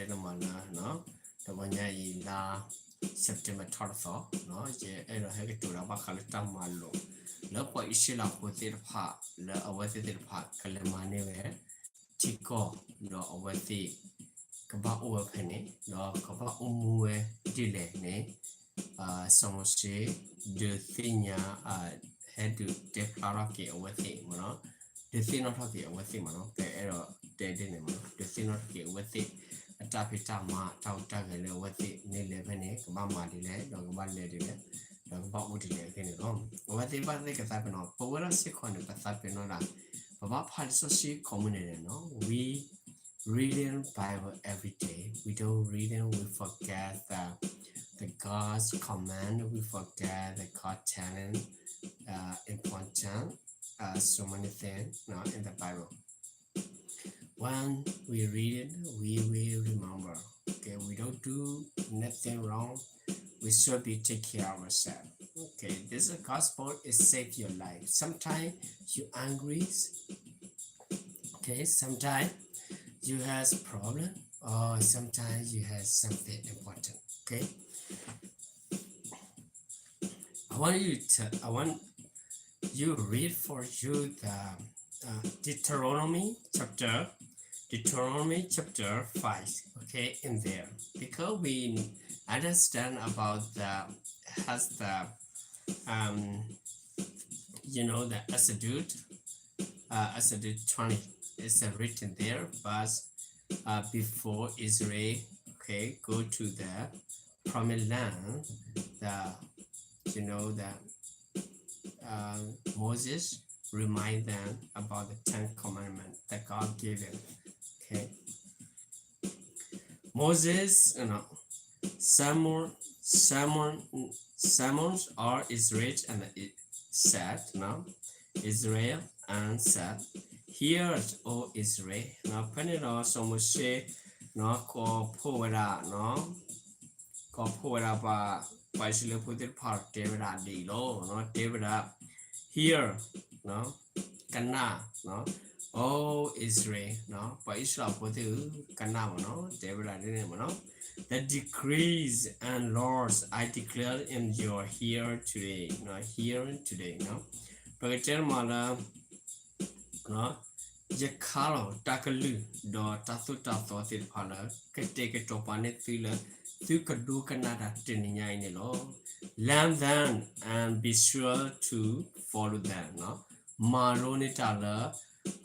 ပကတဲနမးလၢ တဂီၤညါအံၤလါ September ထီၣ်တသီ ယအဲၣ်ဒိးဟဲကတိၤတၢ်ဘၣ်ဃးလၢတၢ်မၤလိာ် လၢပှၤအံၣ်စရ့လးဖိသ့ၣ်တဖၣ် လၢအဝဲသ့ၣ်သ့ၣ်တဖၣ် ကလဲၤမၤန့ၢ်ဝဲ ထံကီၢ် ဒီးအဝဲသ့ၣ် ကဘၣ်အိၣ်ဝဲဖဲန့ၣ် ဒီးကဘၣ်အိၣ်မူဝဲဒ်လဲၣ်န့ၣ် စီၤမိၤၡ့ ဒုးသ့ၣ်ညါ ဟဲဒုးတဲဖျါထီၣ်က့ၤအဝဲသ့ၣ်မ့ၢ်နီၤ, ဒုးသ့ၣ်နီၣ်ထီၣ်က့ၤအဝဲသ့ၣ်မ့ၢ်နီၤ, ပအဲၣ်ဒိးတဲဒ်န့ၣ်မ့ၢ်နီၤ, ဒုးသ့ၣ်နီၣ်ထီၣ်က့ၤအဝဲသ့ၣ် အတၢ်ဖံးတၢ်မၤ တၢ်ဟူးတၢ်ဂဲၤလၢအဝဲသ့ၣ် မ့ၢ်လဲၤဖဲန့ၣ် ကဘၣ်မၤဒ်လဲၣ် ဒီးကဘၣ်လဲၤဒ်လဲၣ် ဒီးကဘၣ်အိၣ်ဒ်လဲၣ်ဖဲန့ၣ်လီၤ. အဝဲသ့ၣ်ဘၣ်သ့ၣ်ကသးပ့ၤနီၣ် ပဝဲဒၣ်စ့ၢ်ကီးန့ၣ် ပသးပ့ၤနီၣ်ဒၣ် ပဘၣ်ဖးလံာ်စီဆှံကိးမုၢ်နံၤဒဲးနီၤ, we reading Bible every day. We don't reading, we forget the, the God's command, we forget the God telling, uh, important, uh, so many things, you know, in the Bible. When we read it, we will remember. Okay, we don't do nothing wrong. We should be take care of ourselves. Okay, this gospel is save your life. Sometimes you angry. Okay, sometimes you has problem or sometimes you have something important. Okay, I want you to, I want you read for you the uh, Deuteronomy chapter, Deuteronomy chapter five. Okay, in there because we understand about the has the um you know the Exodus, uh, Exodus twenty is uh, written there, but uh, before Israel, okay, go to the promised land, the you know the uh, Moses remind them about the Ten Commandments that God gave them. Okay. Moses, you know, Samuel, Samuel, Samuel or Israel and it said, you know, Israel and said, Hear, O Israel. နော် ဖဲန့ၣ်ဒီးစီၤမိၤၡ့ နော် ကိးဖှိၣ်ဝဲဒၣ် နော် ကိးဖှိၣ်ဝဲဒၣ်ပှၤ ပှၤအံၣ်စရ့လးဖိသ့ၣ်တဖၣ်တဲဝဲဒၣ်ဒ်အံၤလီၤ နော် တဲဝဲဒၣ် Hear, နော် ကနၣ် နော် O Israel, နော် ပှၤအံၣ်စရ့လးဖိသ့ၣ်ဧၢ ကနၣ်မ့ၢ်နော် တဲဝဲဒၣ်ဒ်န့ၣ်မ့ၢ်နော် The decrees and laws I declare in your hearing today, နော် hearing today, နော် ပကတဲမးလၢ နော် ယခါလီၤတၢ်ကလုၢ် ဒီးတၢ်သိၣ်တၢ်သီသ့ၣ်တဖၣ်လၢ ကတဲာ်ကတီၤပာ်န့ၢ်သုလၢ သုကဒိကနၣ်တၢ်တနံၤညါအံၤန့ၣ်လီၤ. Learn them and be sure to follow them, နော် မၤလိန့ၢ်တၢ်လၢ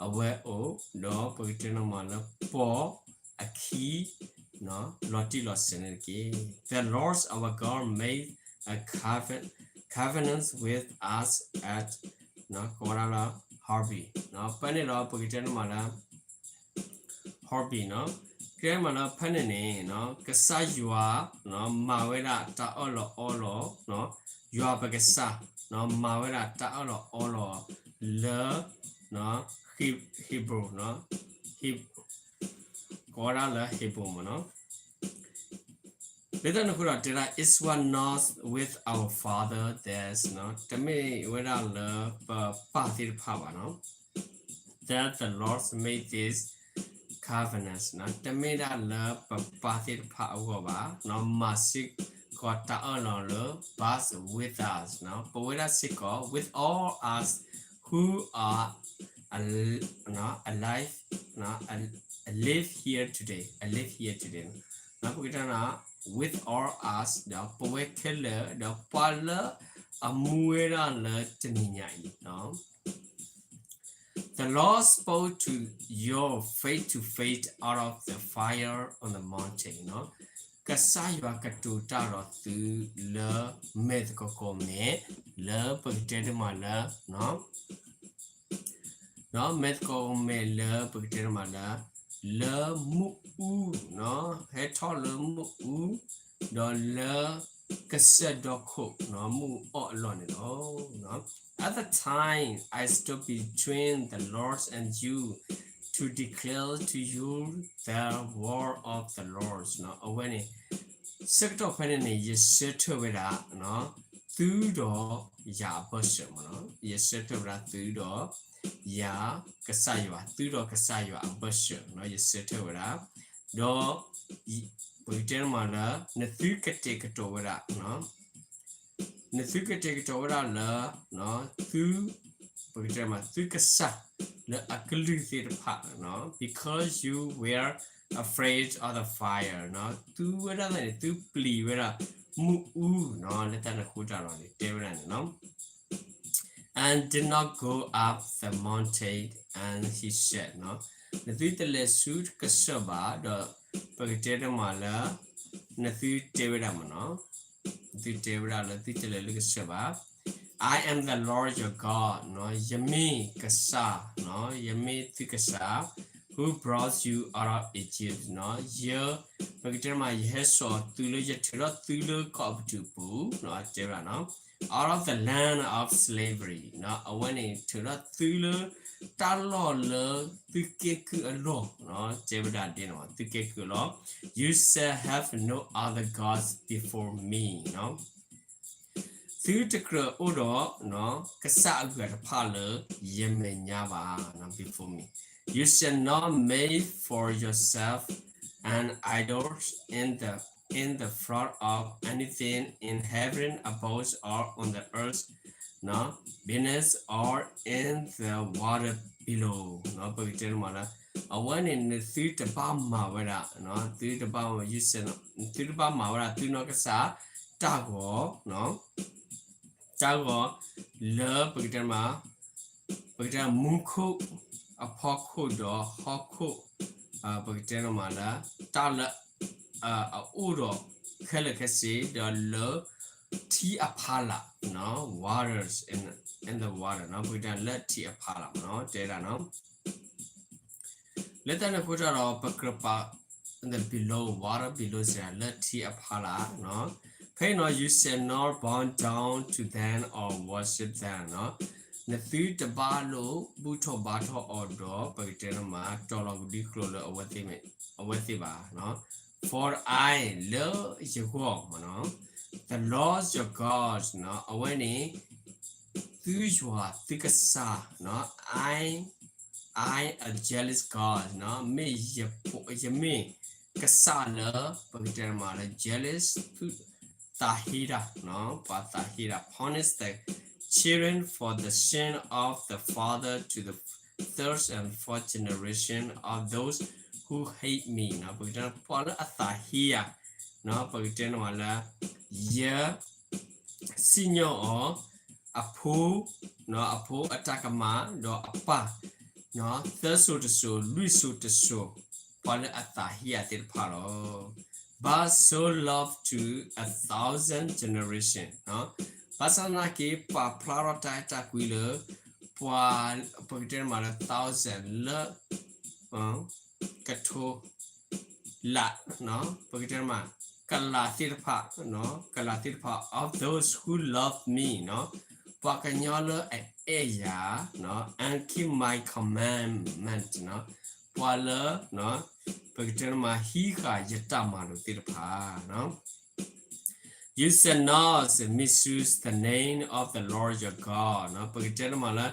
အဝဲအိၣ် ဒီးပကတဲနီၣ်မးလၢပိာ်အခံ နော် လီၤတံၢ်လီၤဆဲးန့ၣ်တက့ၢ်. The Lord our God made a covenant, covenant with us at, နော် ကိးဝဲဒၣ်လၢ Horeb, နော် ဖဲန့ၣ်ဒီးပကတဲနီၣ်မးလၢ Horeb, နော် ကဲမးလၢဖဲန့ၣ်န့ၣ် နော် ကစၢ်ယွၤ နော် မၤဝဲဒၣ်တၢ်အၢၣ်လီၤအီလီၤ နော် ယွၤပကစၢ် နော် မၤဝဲဒၣ်တၢ်အၢၣ်လီၤအီလီၤလၢ နော် Hebrew, နော် Heb- ကိးဝဲဒၣ်လၢ Hebrew မ့ၢ်နော် လၢတၢ်န့ၣ်အဃိဒီးတဲဒၣ် It was not with our father that, နော် တမ့ၢ်ဝဲဒၣ်လၢပပၢ်သ့ၣ်တဖၣ်ဘၣ်နော် that the Lord made this covenant, နော် တမ့ၢ်ဒၣ်လၢပပၢ်သ့ၣ်တဖၣ်အဂီၢ်ဘၣ် နော် မၤစ့ၢ်ကီးတၢ်အၢၣ်လီၤလၢ but with us, နော် ပဝဲဒၣ်စ့ၢ်ကီး with all us who are al- နော် alive, နော် al- live here today, alive here today, နော် ပကတဲနီၣ် with all us ဒီးပဝဲခဲလၢာ် ဒီးပှၤလၢအမူဝဲဒၣ်လၢတနံၤညါအံၤ နော် The Lord spoke to you face to face out of the fire on the mountain, နော် ကစၢ်ယွၤကတိၤတၢ်ဒီးသုလၢ မဲာ်သကိးကိးမဲာ် လၢပကတဲတမးလၢ နော် နော် မဲာ်သကိးကိးမဲာ်လၢပကတဲတမးလၢ လၢမုၢ်အူ နော် ဟဲထီၣ်လၢမုၢ်အူ ဒီးလၢကစၢၢ်ဒီခိၣ် နော် မုၢ်အူအီၣ်အလီၢ်န့ၣ်လီၤ နော် At the time I stood between the Lord and you to declare to you the word of the Lord, နော် အဝဲန့ၣ် ဆၢကတီၢ်ဖဲန့ၣ်န့ၣ် ယဆၢထၢၣ်ဝဲဒၣ် နော် သုဒီးယၤအဘၢၣ်စၢၤမ့ၢ်နော် ယဆၢထၢၣ်ဝဲဒၣ်သုဒီးယၤ ကစၢ်ယွၤ သုဒီးကစၢ်ယွၤအဘၢၣ်စၢၤ နော် ယဆၢထၢၣ်ဝဲဒၣ် ဒီး ပကတဲမးလၢ နသုကတဲာ်ကတီၤဝဲဒၣ် နသုကတဲာ်ကတီၤဝဲဒၣ်လၢ သု ပကတဲမး သုကစၢ် လၢအကလုၢ်သ့ၣ်တဖၣ် because you were afraid of the fire သုဝဲဒၣ်န့ၣ် သုပျံၤဝဲဒၣ် မုၢ်အူ လၢတၢ်န့ၣ်အဃိတၢ်ဒီးန့ၣ် တဲဝဲဒၣ်န့ၣ်လီၤ. And did not go up the mountain, and he said နသုတလဲၤဆူကစၢၢ်ဘၣ် ဒီးပကတဲတမးလၢ နသုတဲဝဲဒၣ်မးနီၤ နသုတဲဝဲဒၣ်လၢသုတလဲၤလၢကစၢၢ်ဘၣ် I am the Lord your God ယမ့ၢ်ကစၢ် ယမ့ၢ်သုကစၢ် who brought you out of Egypt ယ ပကတဲတမး ယဟဲစိာ်သုလၢ ယထုးထီၣ်သုလၢကီၢ်ပတူးပူၤ တဲဝဲဒၣ်နီၤ out of the land of slavery အဝဲန့ၣ်ထုးထီၣ်သုလၢ တၢ်လီၢ်လၢသုကဲကုၢ်အလီၢ် တဲဝဲဒၣ်ဒ်န့ၣ် သုကဲကုၢ်အလီၢ် You shall have no other gods before me သုတကြၢးအိၣ်ဒီး ကစၢ်အဂၤတဖၣ်လၢယမဲာ်ညါဘၣ် before me. You shall not make for yourself an idol in the, in the form of anything in heaven above or on the earth beneath or in the water below ပကတဲမးလၢ အဝဲန့ၣ် နသုတဘၣ်မၤဝဲဒၣ် သုတဘၣ် သုတဘၣ်မၤဝဲဒၣ် သုနီၢ်ကစၢ် တၢ်ဂီၤ တၢ်ဂီၤ လၢပကတဲမး ပကတဲမူခိၣ် အဖီခိၣ်ဒီးဟီၣ်ခိၣ် ပကတဲမးလၢ တၢ်လၢ အအိၣ်ဒီးခဲလၢာ်ခဲဆ့ ဒီးလၢ ထံအဖီလာ် waters in, in the water ပကတဲလၢထံအဖီလာ်မးနီၤ တဲဒၣ်နီၤ လၢတၢ်န့ၣ်အဃိတၢ်ဒီး ပကြၢးပာ် the below, water below စ့ၢ် လၢထံအဖီလာ် ဖဲအံၤနီၤ you shall not bow down to them or worship them နသုတဘၣ်လိာ်ဘူၣ်ထီၣ်ဘါထီၣ်အီၤဒီး ပကတဲမး တီၤလီၤကဒံကျိၤလၢအဝဲသ့ၣ်ဘၣ် For I လၢယဂီၢ်မးနီၤ the Lord your God အဝဲန့ၣ် သုယွၤသုကစၢ် I, I a jealous God မ့ၢ် ယမ့ၢ်ကစၢ်လၢ ပကတဲမးလၢ jealous သးဟ့တၢ် ပှၤသးဟ့တၢ် punish the children for the sin of the father to the third and fourth generation of those who hate me ပကတဲ ပှၤလၢအသးဟ့ယၤ ပကတဲန့ၣ်မးလၢ ယ စံၣ်ညီၣ်အီၤ အဖိ အဖိအတၢ်ကမၣ် ဒီးအပၢ် သၢစိၤတစိၤ လွံၢ်စိၤတစိၤ ပှၤလၢအသးဟ့ယၤသ့ၣ်တဖၣ်လီၤ. But show love to a thousand generation ဘၣ်ဆၣ်သနာ်က့ ပာ်ဖျါထီၣ်တၢ်အဲၣ်တၢ်ကွံလၢ ပှၤ ပကတဲမးလၢ thousand လၢ ကထိ လး ပကတဲမး ကလးသ့ၣ်တဖၣ် ကလးသ့ၣ်တဖၣ် of those who love me ပှၤကညီလၢအအဲၣ်ယၤ and keep my commandment ပှၤလၢ ပကတဲမး ဟံးဃာ်ယတၢ်မၤလိာ်သ့ၣ်တဖၣ် You shall not misuse the name of the Lord your God ပကတဲတမးလၢ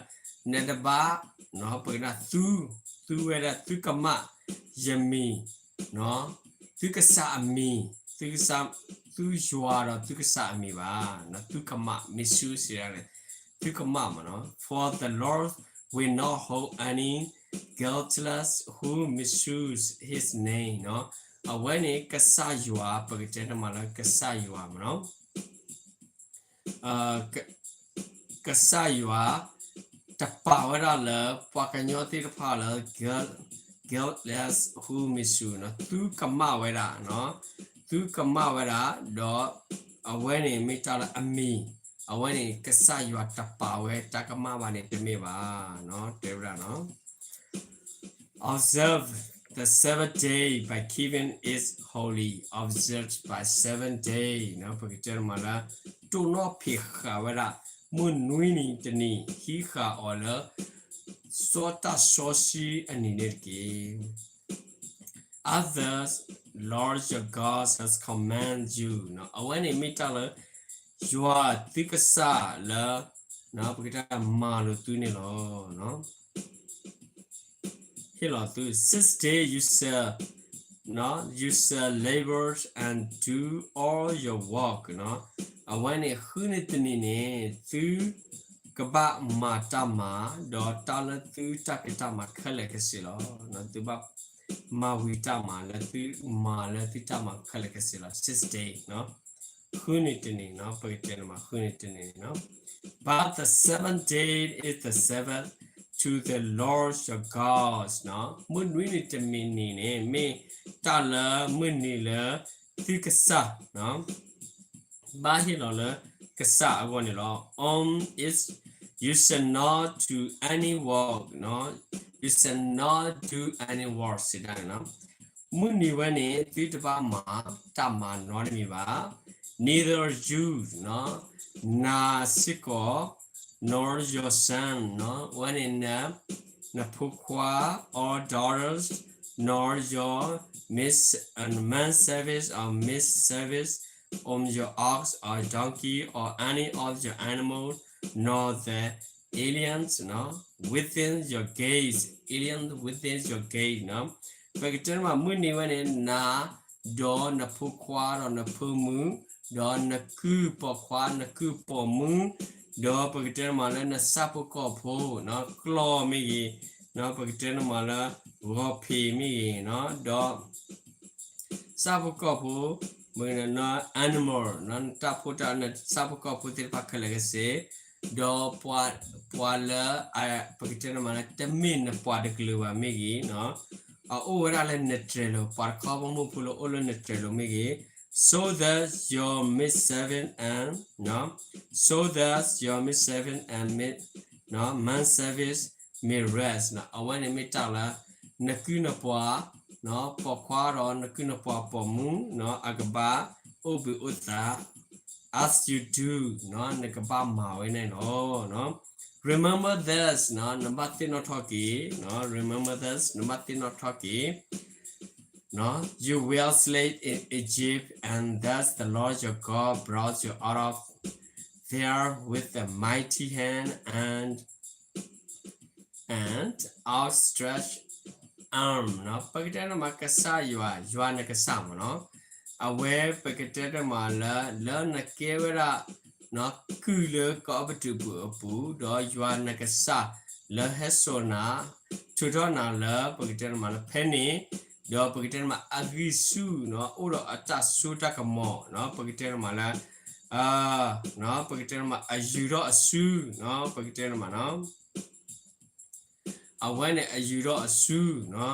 နတဘၣ် ပကတဲသူ သူဝဲဒၣ်သုကမၣ် ယမံၤ သုကစၢ်အမံၤ သုကစၢ် သုယွၤဒီးသုကစၢ်အမံၤဘၣ် သုကမၣ် misuse န့ၣ် သုကမၣ်မးနီၤ For the Lord will not hold any guiltless who misuse his name အဝဲန့ၣ် ကစၢ်ယွၤ ပကတဲတမးလၢကစၢ်ယွၤမးနီၤ ကစၢ်ယွၤ တပာ်ဝဲဒၣ်လၢ ပှၤကညီသ့ၣ်တဖၣ်လၢ guilt, guiltless who misuse သုကမၣ်ဝဲဒၣ် သုကမၣ်ဝဲဒၣ် ဒီးအဝဲန့ၣ်မ့ၢ်တၢ်လၢအမံၤ အဝဲန့ၣ် ကစၢ်ယွၤတပာ်ဝဲတၢ်ကမၣ်ဘၣ်န့ၣ်တမ့ၢ်ဘၣ် တဲဝဲဒၣ်နီၤ Observe the Sabbath day by keeping it holy. Observe by seven day ပကတဲတမးလၢ တိၢ်နီၣ်ဖံးဃာ်ဝဲဒၣ် မုၢ်နွံနံၤတနံၤ ဟံးဃာ်အီၤလၢ စီၤတၢ်စီဆှံအနံၤန့ၣ်တက့ၢ် As the Lord your God has commanded you အဝဲန့ၣ်မ့ၢ်တၢ်လၢ ယွၤသုကစၢ်လၢ ပကတဲမၤလိာ်သုန့ၣ်လီၤ. ဟ့ၣ်လီၤသု Six day you shall you shall labor and do all your work နီၤ. အဝဲန့ၣ် ဃုနံၤတနံၤန့ၣ် သုကဘၣ်မၤတၢ်မၤ, ဒီးတၢ်လၢသုတၢ်ဖံးတၢ်မၤခဲလၢာ်ခဲဆ့လီၤ. သုဘၣ်မၤဝံၤတၢ်မၤလၢသုမၤလၢသုတၢ်မၤခဲလၢာ်ခဲဆ့လီၤ. Six day နီၤ. ဃုနံၤတနံၤနီၤ, ပကတဲန့ၣ်မး ဃုနံၤတနံၤနီၤ. But the seventh day is the Sabbath to the Lord your God နီၤ. မုၢ်နွံနံၤတမံၤနံၤန့ၣ် မ့ၢ်တၢ်လၢမုၢ်နံၤလၢသုကစၢ် ဘၣ်ဟ့ၣ်လီၤလၢကစၢ်အဂီၢ်န့ၣ်လီၤ. On it you shall not do any work နီၤ. You shall not do any work စံးဒၣ်န့ၣ်နီၤ. မုၢ်နံၤဝဲန့ၣ် သုတဘၣ်မၤတၢ်မၤနီတမံၤဘၣ်. Neither you နီၤ, နၤစ့ၢ်ကီး nor your son နီၤ, အဝဲန့ၣ်န နဖိခွါ or daughters, nor your mis- uh, manservants or maidservants, or your ox or donkey, or any of your animals, nor the aliens နီၤ, within your gates, aliens within your gate နီၤ. ပကတဲန့ၣ်မး မုၢ်နံၤဝဲန့ၣ် နၤ ဒီးနဖိခွါဒီးနဖိမုၣ်, ဒီးနကုၢ်ပိာ်ခွါ နကုၢ်ပိာ်မုၣ်, ဒီးပကတဲန့ၣ်မးလၢနဆၣ်ဖိကီၢ်ဖိနီၤ, ကျီၢ်မ့ၢ်ဂ့ၤ, ပကတဲန့ၣ်မးလၢ ဂီၤဖံးမ့ၢ်ဂ့ၤနီၤ, ဒီး ဆၣ်ဖိကီၢ်ဖိ, မ့ၢ်နီၤ animal နီၤ, နတၢ်ဖိတၢ် နဆၣ်ဖိကီၢ်ဖိသ့ၣ်တဖၣ်ခဲလၢာ်ခဲဆ့, ဒီးပှၤ ပှၤလၢ ပကတဲန့ၣ်မးလၢ တမ့ၢ်နပှၤတကလုာ်ဘၣ်မ့ၢ်ဂ့ၤနီၤ, အအိၣ်ဝဲဒၣ်လၢနတြဲၤလိၤ, ပှၤတခီဘီမုၢ်ဖိလၢအိၣ်လၢနတြဲၤလိၤမ့ၢ်ဂ့ၤ, so that your maidservant and နီၤ, so that your maidservant and maid နီၤ manservant may rest နီၤ, အဝဲန့ၣ်မ့ၢ်တၢ်လၢ နကုၢ်နပှၤ နီၤ ပိာ်ခွါဒီးနကုၢ်နပှၤပိာ်မုၣ်နီၤ အကဘၣ်အိၣ်ဘှံးအိၣ်သါ as you do နီၤ နကဘၣ်မၤဝဲန့ၣ်လီၤ. Remember this နီၤ နဘၣ်သ့ၣ်နီၣ်ထီၣ်က့ၤနီၤ remember this နဘၣ်သ့ၣ်နီၣ်ထီၣ်က့ၤ You were slaves in Egypt, and thus the Lord your God brought you out of there with a mighty hand and and outstretched arm နီၤ ပကတဲန့ၣ်မး ကစၢ်ယွၤ ယွၤနကစၢ်မးနီၤ အဝဲပကတဲန့ၣ်မးလၢ လၢနကဲဝဲဒၣ် နီၤ ကုၢ်လၢကီးပတုာ်ပူၤအပူၤ ဒီးယွၤနကစၢ်လၢဟဲစိာ်နၤ ထုးထီၣ်နၤလၢ ပကတဲန့ၣ်မးလၢဖဲန့ၣ် ဒီးပကတဲန့ၣ်မး အဂံၢ်ဆူၣ်နီၤ အိၣ်ဒီးအတၢ်စိတၢ်ကမီၤနီၤ ပကတဲန့ၣ်မးလၢ နီၤ ပကတဲန့ၣ်မး အယူၤထီၣ်အစုနီၤ ပကတဲန့ၣ်မးနီၤ အဝဲန့ၣ်အယူၤထီၣ်အစုနီၤ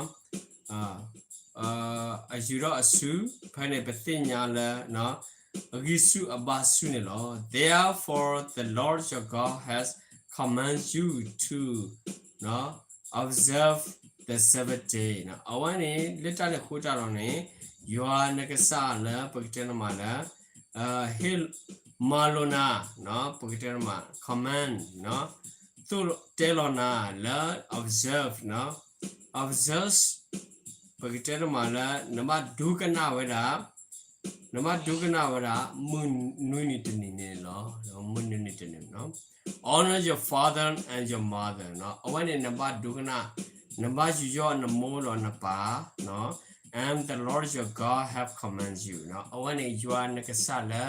အယူၤထီၣ်အစု ဖဲန့ၣ်ပသ့ၣ်ညါလၢ အဂံၢ်ဆူၣ်အဘါဆူၣ်န့ၣ်လီၤ. Therefore the Lord your God has commanded you to နီၤ observe the Sabbath day နီၤ အဝဲန့ၣ် လၢတၢ်န့ၣ်အဃိတၢ်ဒီးန့ၣ် ယွၤနကစၢ်လၢပကတဲန့ၣ်မးလၢ ဟ့ၣ် မၤလိာ်နၤနီၤ ပကတဲန့ၣ်မး command နီၤ သိၣ်တဲလီၤနၤလၢ observe နီၤ observe ပကတဲန့ၣ်မးလၢ နဘၣ်ဒိကနၣ်ဝဲဒၣ် နဘၣ်ဒိကနၣ်ဝဲဒၣ် မုၢ်နွံနံၤတနံၤန့ၣ်လီၤ မုၢ်နွံနံၤတနံၤနီၤ Honor your father and your mother နီၤ အဝဲန့ၣ်နဘၣ်ဒိကနၣ် နဘၣ်ယူးယီၣ်နမိၢ်ဒီးနပၢ်နီၤ and the Lord your God have commanded you နီၤ အဝဲန့ၣ်ယွၤနကစၢ်လၢ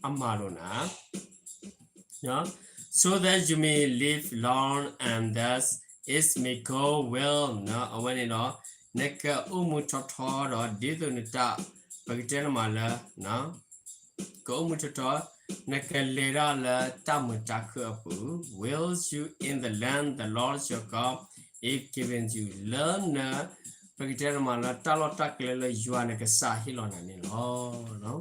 အမၤလိာ်နၤ so that you may live long and that it may go well နီၤ အဝဲန့ၣ်ဒီး နကအိၣ်မူထီထီဒီး ဒ်သိးနတၢ် ပကတဲန့ၣ်မးလၢ ကအိၣ်မူထီထီ နကလဲၤတၢ်လၢတၢ်မုာ်တၢ်ခုၣ်အပူၤ will you in the land the Lord your God is giving you လၢန ပကတဲန့ၣ်မးလၢတၢ်လီၢ်တၢ်ကျဲလၢယွၤနကစၢ်ဟ့ၣ်လီၤနၤန့ၣ်လီၤ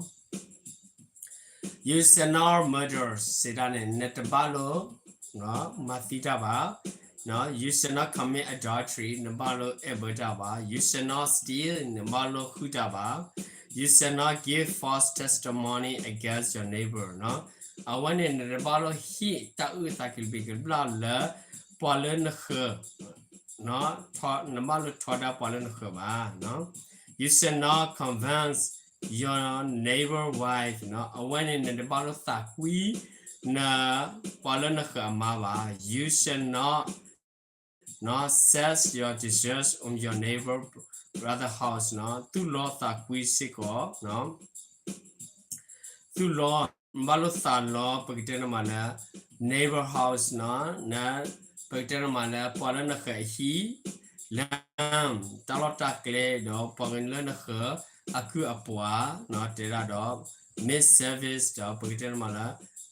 You shall not murder စံးဒၣ်န့ၣ် နတဘၣ်လိာ် မၤသံတၢ်ဘၣ် You shall not commit adultery နဘၣ်လိာ်အဲၣ်ဘၢတၢ်ဘၣ် You shall not steal နဘၣ်လိာ်ဃုတၢ်ဘၣ် You shall not give false testimony against your neighbor နီၤ အဝဲန့ၣ် နတဘၣ်လိာ်ဟ့ၣ်တၢ်အုၣ်သးကလုာ်ဘျံးကလုာ်ဘျၣ်လၢ ပှၤလၢနဃၢၤ နဘၣ်လိာ်ထီဒါပှၤလၢနဃၢၤဘၣ် You shall not covet your neighbor wife နီၤ အဝဲန့ၣ် နတဘၣ်လိာ်သးကွံ န ပှၤလၢနဃၢၤအမါဘၣ် You shall not နီၤ set your desires on your neighbor brother house နီၤ, သူၣ်လီသးကွံစ့ၢ်ကီး သူၣ်လီ ဘၣ်လိာ်သးလီ ပကတဲန့ၣ်မးလၢ neighbor house နီၤ, ပကတဲန့ၣ်မးလၢ ပှၤလၢနဃၢၤအဟံၣ် လၢ တၢ်လီၢ်တၢ်ကျဲ ဒီးပှၤကညီလၢနဃၢၤအကုၢ်အပှၤနီၤ, တဲဒၣ်ဒီး make service ဒီးပကတဲန့ၣ်မးလၢ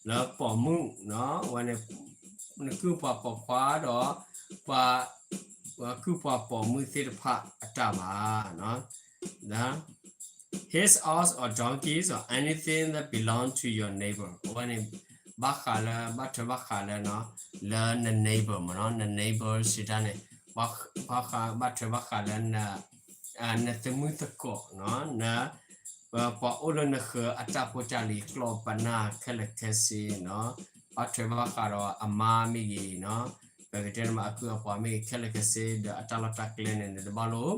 လၢပိာ်မုၣ်နီၤ, ဝဲန့ၣ် နကုၢ်ပှၤပိာ်ခွါဒီး ပှၤ ပှၤကုၢ်ပှၤပိာ်မုၣ်သ့ၣ်တဖၣ်အတၢ်ဘၣ် his ox or donkeys or anything that belong to your neighbor အဝဲန့ၣ် ဘၣ်ဃးလၢ ဘၣ်ထွဲဘၣ်ဃးလၢ လၢန neighbor မ့ၢ်နီၤ, န neighbor စံးတၢ်န့ၣ် ဘၣ်ဃး ဘၣ်ထွဲဘၣ်ဃးလၢ နသမုၢ်သကိးနီၤ, န ပှၤအိၣ်လၢနဃၢၤအတၢ်ဖိတၢ်လံၤ ကျီၢ်ပနၢ်ခဲလၢာ်ခဲဆ့နီၤ, ဘၣ်ထွဲဘၣ်ဃးဒီးအမါမ့ၢ်ဂ့ၤနီၤ, ပကတဲန့ၣ်မး အကုၢ်အပှၤမ့ၢ်ဂ့ၤ ခဲလၢာ်ခဲဆ့ ဒီးအတၢ်လီၢ်တၢ်ကျဲန့ၣ် နတဘၣ်လိာ်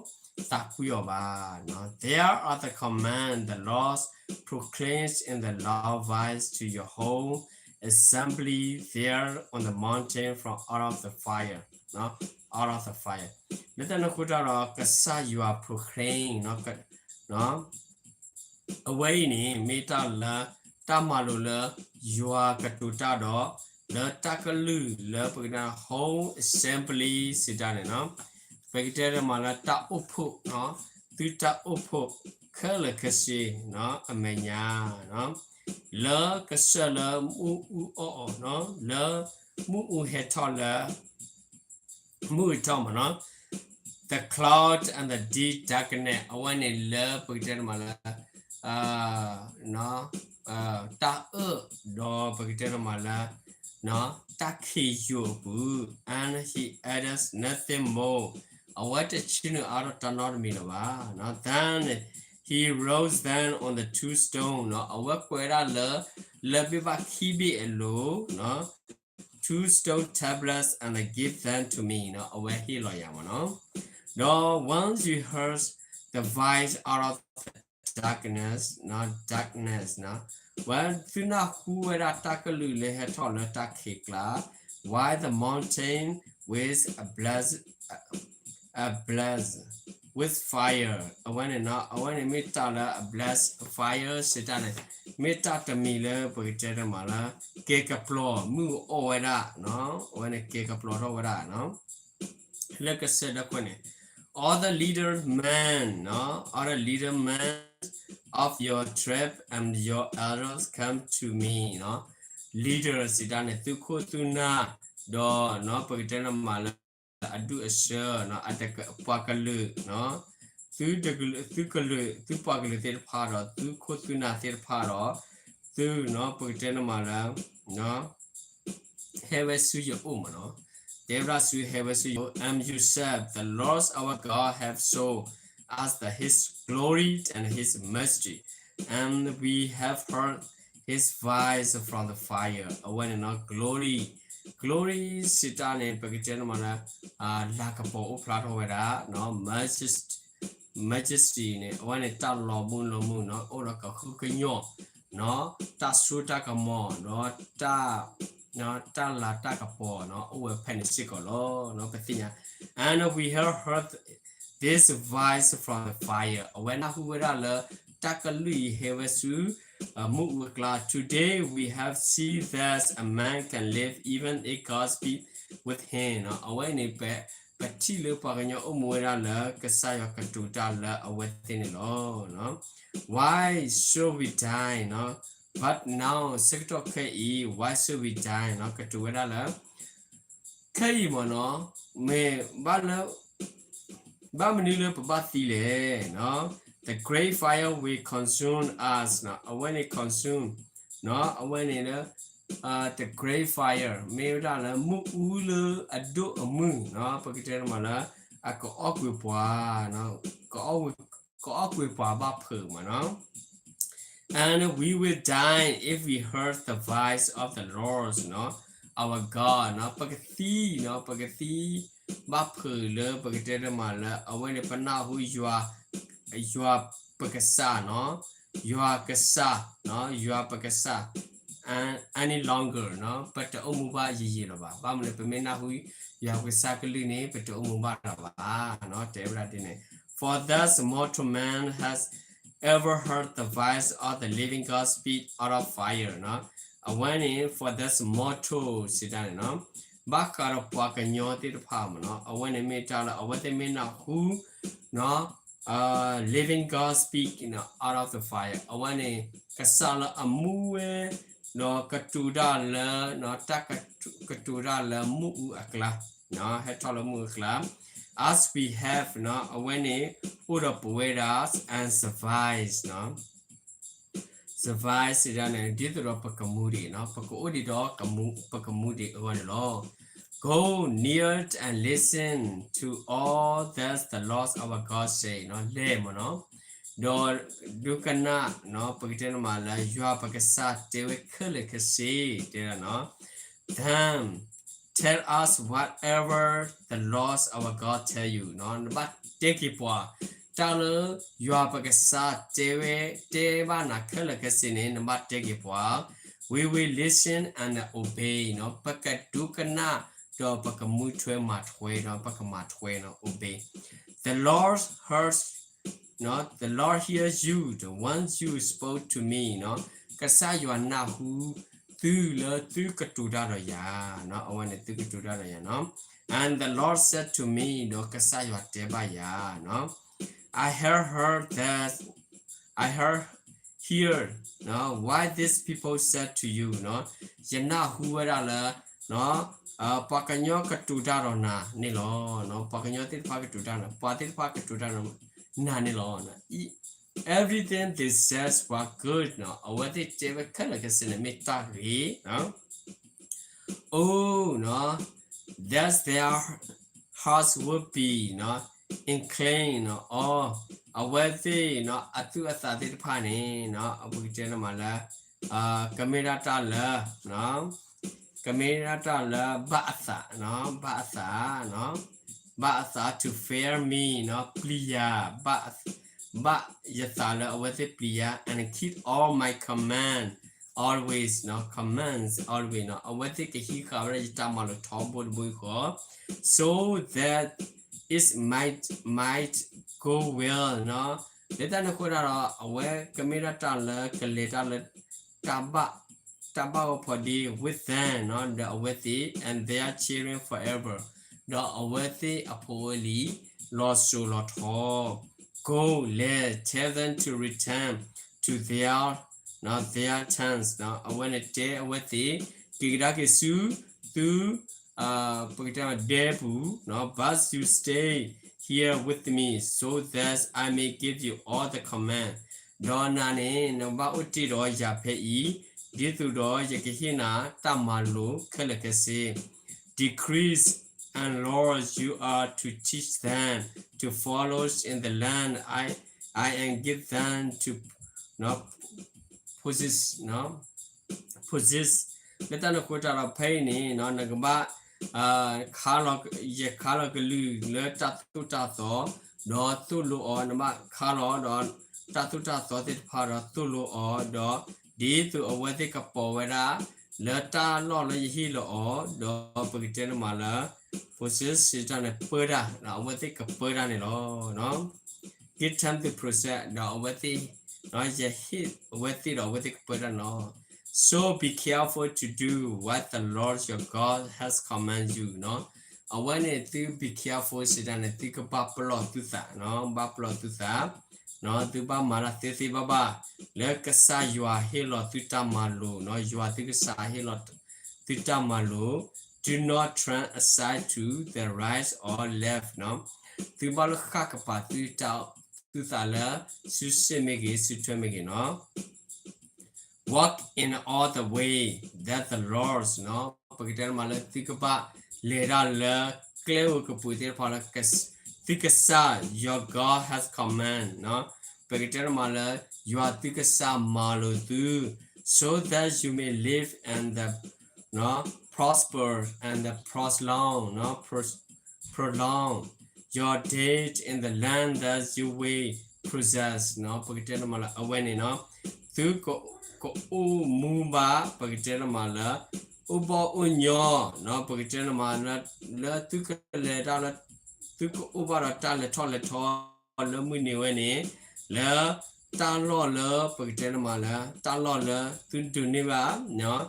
သးကွံအီၤဘၣ်နီၤ, there are the command the Lord proclaims in the loud voice to your whole assembly there on the mountain from out of the fire, out of the fire လၢတၢ်န့ၣ်အဃိတၢ်ဒီး ကစၢ်ယွၤ proclaim နီၤ အဝဲအံၤန့ၣ် မ့ၢ်တၢ်လၢ တၢ်မၤလိာ်လၢ ယွၤကတိၤတၢ်ဒီး လၢတၢ်ကလုၢ်လၢပကတဲ whole assembly စံးတၢ်န့ၣ်နီၤ, ပကတဲန့ၣ်မးလၢတၢ်အိၣ်ဖှိၣ်နီၤ, သုတၢ်အိၣ်ဖှိၣ်ခဲလၢာ်ခဲဆ့နီၤ အမဲာ်ညါနီၤ, လၢကစၢၢ်လၢမ့ၣ်အူအီၣ်အီၤနီၤ, လၢမ့ၣ်အူဟဲထီၣ်လၢ မ့ၣ်အူဟဲထီၣ်မးနီၤ, the cloud and the deep darkness အဝဲန့ၣ်လၢပကတဲန့ၣ်မးလၢ တၢ်အၢၣ်ဒီးပကတဲန့ၣ်မးလၢ တၢ်ခံးယိာ်အပူၤ and he added nothing more အဝဲတဆှၢနုာ်အါထီၣ်တၢ်နီတမံၤလၢၤဘၣ်နီၤ, then he wrote them on the two stone နီၤ, အဝဲကွဲးဝဲဒၣ်လၢ လၢဘ့ၣ်ဘၣ်ခံဘ့ၣ်အလိၤနီၤ two stone tablets and give them to me နီၤ, အဝဲဟ့ၣ်လီၤယၤမးနီၤ, ဒီး once you heard the voice out of the darkness နီၤ, darkness နီၤ, ဝဲသုနၢ်ဟူဝဲဒၣ်တၢ်ကလုၢ်လၢဟဲထီၣ်လၢတၢ်ခံးကျါ while the mountain was ablaze, ablaze with fire အဝဲန့ၣ်နီၤ, အဝဲန့ၣ်မ့ၢ်တၢ်လၢ ablaze fire စံးတၢ်န့ၣ် မ့ၢ်တၢ်တမံၤလၢပကတဲတမးလၢ ကဲၤကပျီၤမုၢ်အအိၣ်ဝဲဒၣ်နီၤ, အဝဲန့ၣ်ကဲၤကပျီၤထီၣ်ဝဲဒၣ်နီၤ လၢကစၢၢ်ဒီခိၣ်န့ၣ် all the leader men နီၤ, all the leader men of your tribe and your elders come to me နီၤ, leader စံးတၢ်န့ၣ် သုခိၣ်သုနၢ် ဒီးနီၤ ပကတဲန့ၣ်မးလၢ အဒူၣ်အဆၢနီၤ, ပှၤကလုာ်နီၤ, သုကလုာ် သုကလုာ် သုပှၤကလုာ်သ့ၣ်တဖၣ်ဒီး သုခိၣ်သုနၢ်သ့ၣ်တဖၣ်ဒီး သုနီၤ ပကတဲန့ၣ်မးလၢ ဟဲဝဲဆူယအိၣ်မးနီၤ, တဲဝဲဒၣ်ဆူဟဲဝဲဆူယအိၣ် and you said, the Lord our God have showed us the, his glory and his majesty, and we have heard his voice from the fire အဝဲန့ၣ်နီၤ glory, glory စံးတၢ်န့ၣ် ပကတဲန့ၣ်မးလၢ လၤကပီၤအိၣ်ဖျါထီၣ်ဝဲဒၣ်နီၤ, majesty, majesty န့ၣ် အဝဲန့ၣ်တၢ်လီၤမုၢ်လီၤမုၢ်နီၤ, အိၣ်ဒီးကဟုကညီၢ်နီၤ, တၢ်စိတၢ်ကမီၤဒီး တၢ် တၢ်လၤတၢ်ကပီၤနီၤ အိၣ်ဝဲဖဲန့ၣ်စ့ၢ်ကီးလီၤ. ပသ့ၣ်ညါ and we have heard this voice from the fire အဝဲနၢ်ဟူဝဲဒၣ်လၢ တၢ်ကလုၢ်အံၤဟဲဝဲဆူ မုၢ်အူအကျါ today we have seen that a man can live even if God speak with him နီၤ, အဝဲန့ၣ် ပ ပထံၣ်လၢပှၤကညီအိၣ်မူဝဲဒၣ်လၢ ကစၢ်ယွၤကတိၤတၢ်လၢအဝဲသ့ၣ်န့ၣ်လီၤ. Why should we die နီၤ, but now ဆၢကတီၢ်ခဲအံၤ why should we die နီၤ, ကတိၤဝဲဒၣ်လၢ ခဲအံၤမ့ၢ်နီၤ, မ့ၢ်ဘၣ်လၢ ဘၣ်မနုၤလၢပဘၣ်သံလဲၣ်နီၤ, the great fire will consume us နီၤ, အဝဲန့ၣ် consume နီၤ, အဝဲန့ၣ်လၢ the great fire မ့ၢ်ဝဲဒၣ်လၢမုၢ်အူလၢအဒိၣ်အမုၢ်နီၤ, ပကတဲတမးလၢ အကအီၣ်ကွံာ်ပှၤ ကအီၣ်ကွံာ်ပှၤဘၣ်ဖုးမးနီၤ And we will die if we heard the voice of the Lord နီၤ, our God နီၤ, ပကသံနီၤ, ပကသံဘၣ်ဖုးလၢပကတဲတမးလၢ အဝဲန့ၣ်ပနၢ်ဟူယွၤ, ယွၤပကစၢ်နီၤ, ယွၤကစၢ်နီၤ, ယွၤပကစၢ် any longer နီၤ, ပတအိၣ်မူဘၣ်ယံာ်ယံာ်လၢၤဘၣ်. ဘၣ်မနုၤလဲၣ် ပမ့ၢ်နၢ်ဟူယွၤပကစၢ်ကလုၢ်န့ၣ် ပတအိၣ်မူဘၣ်လၢၤဘၣ်နီၤ, တဲဝဲဒၣ်ဒ်န့ၣ် For that mortal man has ever heard the voice of the living God speak out of fire နီၤ. အဝဲန့ၣ် for that mortal စံးတၢ်န့ၣ်နီၤ, ဘၣ်ဃးဒီးပှၤကညီသ့ၣ်တဖၣ်မ့ၢ်နီၤ, အဝဲန့ၣ်မ့ၢ်တၢ်လၢအဝဲသ့ၣ်မ့ၢ်နၢ်ဟူ နီၤ, living God speak out of the fire အဝဲန့ၣ် ကစၢ်လၢအမူဝဲ ဒီးကတိၤတၢ်လၢ တၢ်ကတိၤတၢ်လၢမုၢ်အူအကျါ ဟဲထီၣ်လၢမုၢ်အူအကျါ as we have နီၤ, အဝဲန့ၣ် အိၣ်ဒီးပဝဲဒၣ် and survives နီၤ, survives စံးတၢ်န့ၣ် ဒ်သိးဒီးပကမူဒံးနီၤ, ပကအိၣ်ဒံးဒီးပကမူဒံးအဂီၢ်န့ၣ်လီၤ. Go near and listen to all that the Lord our God say နီၤ, လဲၤမ့ၢ်နီၤ, ဒီးဒိကနၣ်နီၤ, ပကတဲန့ၣ်မးလၢ ယွၤပကစၢ်တဲဝဲခဲလၢာ်ခဲဆ့ တဲဒၣ်နီၤ, then tell us whatever the Lord our God tell you နီၤ, နဘၣ်တဲက့ၤပှၤ တၢ်လၢယွၤပကစၢ်တဲဝဲ တဲဘၣ်နၤခဲလၢာ်ခဲဆ့န့ၣ် နဘၣ်တဲက့ၤပှၤ we will listen and obey နီၤ, ပကဒိကနၣ် ဒီးပကမူထွဲမၤထွဲနီၤ, ပကမၤထွဲနီၤ obey. The Lord heard, နီၤ, the Lord hear you, the one you spoke to me နီၤ, ကစၢ်ယွၤနၢ်ဟူ သုလၢသုကတိၤတၢ်ဒီးယၤ, နီၤ, အဝဲန့ၣ်သုကတိၤတၢ်ဒီးယၤနီၤ, and the Lord said to me ဒီးကစၢ်ယွၤတဲဘၣ်ယၤ, နီၤ, I have heard that, I have heard, နီၤ, what this people said to you နီၤ, ယနၢ်ဟူဝဲဒၣ်လၢ နီၤ, ပှၤကညီကတိၤတၢ်ဒီးနၤန့ၣ်လီၤ, နီၤ, ပှၤကညီသ့ၣ်တဖၣ်ကတိၤတၢ်ဒီး ပှၤသ့ၣ်တဖၣ်ကတိၤတၢ်ဒီးနၤန့ၣ်လီၤ, everything they said was good နီၤ, အဝဲသ့ၣ်တဲဝဲခဲလၢာ်ခဲဆ့န့ၣ်မ့ၢ်တၢ်ဂ့ၤ, နီၤ, oh, နီၤ, that their hearts would be, နီၤ, inclined, နီၤ, အဝဲသ့ၣ် နီၤ, အသူၣ်အသးသ့ၣ်တဖၣ်န့ၣ် နီၤ, ပကတဲန့ၣ်မးလၢ ကမ့ၢ်ဒၣ်တၢ်လၢ နီၤ, ကမ့ၢ်ဒၣ်တၢ်လၢ ဘၣ်အသး နီၤ, ဘၣ်အသး နီၤ, ဘၣ်အသး to fear me နီၤ, ပျံၤယၤ, ဘၣ်, ဘၣ်ယသးလၢအဝဲသ့ၣ်ပျံၤယၤ and keep all my command always, နီၤ, commands always နီၤ, အဝဲသ့ၣ်ကဟံးဃာ်ဝဲဒၣ်ယတၢ်မၤလိာ်ထီဘိတဘိယူၢ်ဃီ so that it might, might go well နီၤ, လၢတၢ်န့ၣ်အဃိဒၣ်ဒီး အဝဲကမ့ၢ်ဒၣ်တၢ်လၢကလဲၤတၢ်လၢ တၢ်ဘၣ်, တၢ်ဘၣ်ဝဲဖီဒ့ with them နီၤ, ဒီးအဝဲသ့ၣ် and their children forever ဒီးအဝဲသ့ၣ်အဖိအလံၤ လီၤစိၤလီၤထီ, go လဲၤ tell them to return to their, နီၤ, their tents နီၤ, အဝဲန့ၣ်တဲအဝဲသ့ၣ် က့ၤကဒါက့ၤဆူ သု ပကတဲဒဲပူၤ နီၤ, but you stay here with me so that I may give you all the command ဒီးနၤန့ၣ် နဘၣ်အိၣ်တ့ၢ်ဒီးယၤဖဲအံၤ ဒ်သိးဒီးယကဟ့ၣ်နၤတၢ်မၤလိာ်ခဲလၢာ်ခဲဆ့ decrees and laws you are to teach them to follow in the land I, I am give them to, နီၤ, possess, နီၤ, possess လၢတၢ်န့ၣ်အဃိတၢ်ဒီးဖဲအံၤန့ၣ် နီၤ, နကဘၣ် ခါလီၤ, ယခါလီၤကလုၢ်လၢတၢ်သိၣ်တၢ်သီ ဒီးသိၣ်လိအီၤ, နဘၣ်ခါလီၤဒီးတၢ်သိၣ်တၢ်သီသ့ၣ်တဖၣ်ဒီးသိၣ်လိအီၤ, ဒီးဒ်သိးအဝဲသ့ၣ်ကပိာ်ဝဲဒၣ် လၢတၢ်လီၢ်လၢယဟ့ၣ်လီၤအီၤ, ဒီးပကတဲန့ၣ်မးလၢ possess စံးတၢ်န့ၣ် ပၢတၢ်, ဒီးအဝဲသ့ၣ်ကပၢတၢ်န့ၣ်လီၤ. Give time to possess ဒီးအဝဲသ့ၣ်, ယဟ့ၣ်အဝဲသ့ၣ်ဒီးအဝဲသ့ၣ်ကပၢတၢ်န့ၣ်လီၤ. So be careful to do what the Lord your God has commanded you နီၤ. အဝဲန့ၣ်သု be careful စံးတၢ်န့ၣ် သုကဘၣ်ပလီၢ်သုသး, ဘၣ်ပလီၢ်သုသး, သုဘၣ်မၤတၢ်သ့သ့ဘၣ်ဘၣ် လၢကစၢ်ယွၤဟ့ၣ်လီၤသုတၢ်မၤလိာ်, ယွၤသုကစၢ်ဟ့ၣ်လီၤသုတၢ်မၤလိာ်, do not turn aside to the right or left နီၤ. သုဘၣ်လၢဃၣ်ကပၤသုတၢ်, သုသးလၢ စုစ့ၣ်မ့ၢ်ဂ့ၤ စုထွဲမ့ၢ်ဂ့ၤနီၤ. Walk in all the way that the Lord နီၤ, ပကတဲန့ၣ်မးလၢသုကဘၣ်လဲၤတၢ်လၢကျဲဧိၤကပူၤသ့ၣ်တဖၣ်လၢ သုကစၢ် your God has command နီၤ, ပကတဲန့ၣ်မးလၢ ယွၤသုကစၢ်မၤလိာ်သု, so that you may live and the, နီၤ, prosper and the prolong, နီၤ, prolong your days in the land that you will possess နီၤ. ပကတဲန့ၣ်မးလၢအဝဲန့ၣ်နီၤ, သုကအိၣ်မူဘၣ်, ပကတဲန့ၣ်မးလၢ အိၣ်ဘီၣ်အိၣ်ညီနီၤ, ပကတဲန့ၣ်မးလၢ လၢသုကလဲၤတၢ်လၢ သုကအိၣ်ဘၣ်ဒီးတၢ်လဲၤထီၣ်လဲၤထီ လၢမုၢ်နံၤဝဲန့ၣ် လၢတၢ်လီၢ်လၢပကတဲန့ၣ်မးလၢ တၢ်လီၢ်လၢသုဒိးန့ၢ်ဘၣ်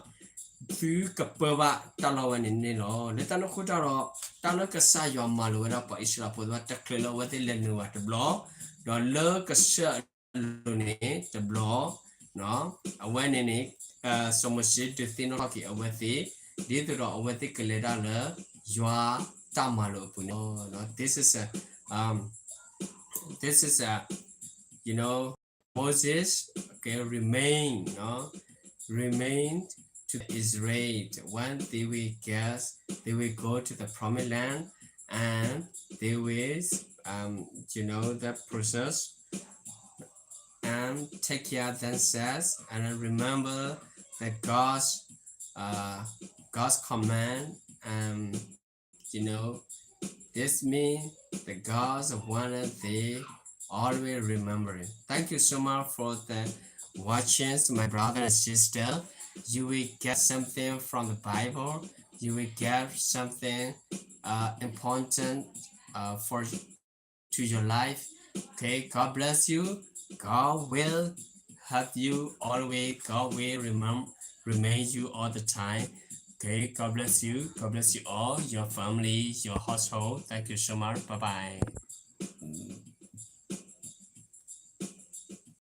သုကပၢဘၣ်တၢ်လီၢ်ဝဲန့ၣ်န့ၣ်လီၤ. လၢတၢ်န့ၣ်အဃိတၢ်ဒီး တၢ်လၢကစၢ်ယွၤမၤလိာ်ဝဲဒၣ်ပှၤအံၣ်စရ့လးဖိသ့ၣ်တဖၣ် တချုးလၢအဝဲသ့ၣ်လဲၤနုာ်ဘၣ်တဘျီ, ဒီးလၢကစၢၢ်အလိၤန့ၣ်တဘျီ, အဝဲန့ၣ်န့ၣ် စီၤမိၤၡ့ဒုးသ့ၣ်နီၣ်ထီၣ်က့ၤအဝဲသ့ၣ် ဒ်သိးဒီးအဝဲသ့ၣ်ကလဲၤတၢ်လၢ ယွၤတၢ်မၤလိာ်အပူၤန့ၣ်လီၤ. This is a, um, this is a, you know, Moses, okay, remain, no? Remain to Israel. When they will get, they will go to the promised land and they will, um, you know, the process and take care of themselves and remember the God's, uh, God's command and You know, this means the God's wanted they always remembering. Thank you so much for the watching, my brother and sister. You will get something from the Bible. You will get something uh, important uh, for to your life. Okay, God bless you. God will help you always. God will remember remain you all the time. Okay, God bless you. God bless you all, your family, your household. Thank you so much. Bye bye.